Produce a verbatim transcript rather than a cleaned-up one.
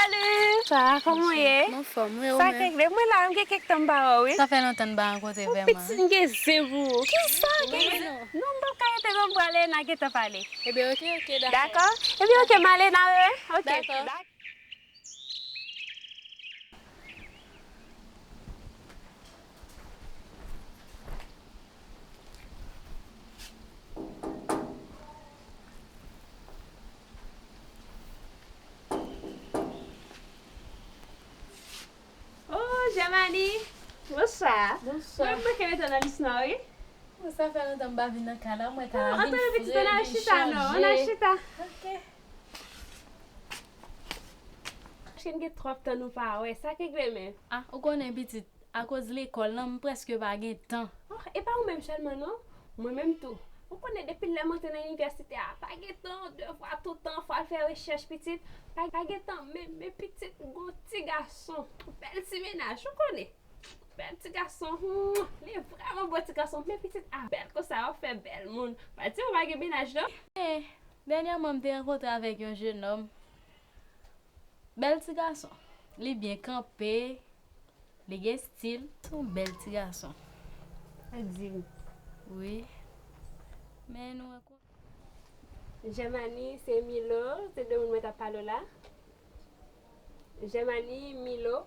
Salut! Sa, kòman w ye? M anfòm, wi, ou menm? Sa k regle? Mwen la, m gen kèk tan m pa wè w, wi. Sa fè lontan n pa rankontre vrèman. Pitit, m gen zen pou ou. Kisa? Gen zen? Non, m p ap ka rete non, m prale, n a gentan pale. Ebyen, oke, oke, dakò. Dakò? Ebyen, oke, m ale, n a wè. Oke. Dakò. Oh, Germanie! Bonswa! Bonswa! Mwen, mwen kenbe nan lis nwa, wi. Bon, sa fè lontan m pa vin nan kay la, mwen kay la vin frè, vin chanje. Ann al chita. Ok. Paske n gen twòp tan nou pa wè, sa k regle menm? Ah, ou konnen pitit, akoz lekòl lan, m prèske pa gen tan. Oh, e pa ou menm sèlman non, mwen menm tou. Ou konnen depi lè m antre nan inivèsite a, pa gen tan, devwa toutan, fò al fè rechèch pitit, pa, pa gen tan menm, men pitit gon ti gason, bèl ti mennaj, ou konnen. Bèl ti gason, hmm, li vrèman bon ti gason, men pitit a bèl konsa, w ap fè bèl moun. Pa di ou pa gen mennaj non. Eh, dènyèman m te rankontre avèk yon jenòm. Bèl ti gason. Li byen kanpe, li gen stil, se yon bèl ti gason. Sa di m. Wi. Men nou rankontre. Germanie, se Milo, se de moun mwen t ap pale w la. Germanie, Milo.